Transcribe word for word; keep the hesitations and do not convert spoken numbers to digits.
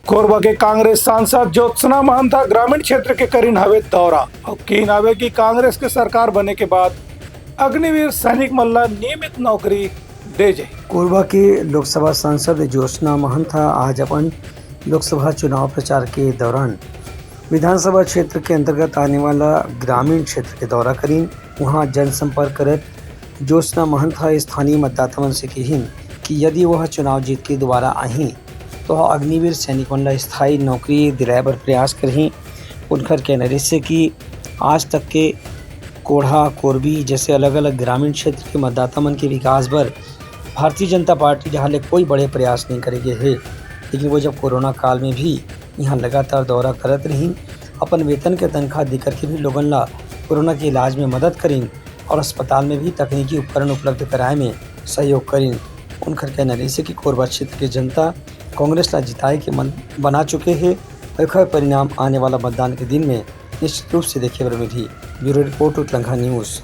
कोरबा के कांग्रेस सांसद ज्योत्सना महंता ग्रामीण क्षेत्र के करिन हवे दौरा। अउ कीन हवे कि कांग्रेस के सरकार बने के बाद अग्निवीर सैनिक मन ला नियमित नौकरी दे जाए। कोरबा के लोकसभा सांसद ज्योत्सना महंता आज अपन लोकसभा चुनाव प्रचार के दौरान विधानसभा क्षेत्र के अंतर्गत आने वाला ग्रामीण क्षेत्र के दौरा करीन। वहां जनसंपर्क करत ज्योत्सना महंत ह स्थानीय मतदाता मन से कहिन कि यदि वह चुनाव जीत के दोबारा आही, तो वह अग्निवीर सैनिक मन ला स्थायी नौकरी दिलाए बर प्रयास करही। उनकर कहना रहिस हे कि आज तक के कोढ़ा, कोरबी जैसे अलग-अलग ग्रामीण क्षेत्र के मतदाता मन के विकास बर भारतीय जनता पार्टी डहार ले कोई बड़े प्रयास नहीं करे गे हे, लेकिन वो जब कोरोना काल में भी यहाँ लगातार दौरा करत रहिन, अपन वेतन के तनख्वाह देकर के भी लोगन ला कोरोना के इलाज में मदद करिन और अस्पताल में भी तकनीकी उपकरण उपलब्ध कराए में सहयोग करिन। उनकर कहना रहिस हे कि कोरबा क्षेत्र के जनता कांग्रेस ला जिताए के मन बना चुके हे, एखर परिणाम आने वाला मतदान के दिन में निश्चित रूप से देखे बर मिलही। Bureau report, Utlangha news.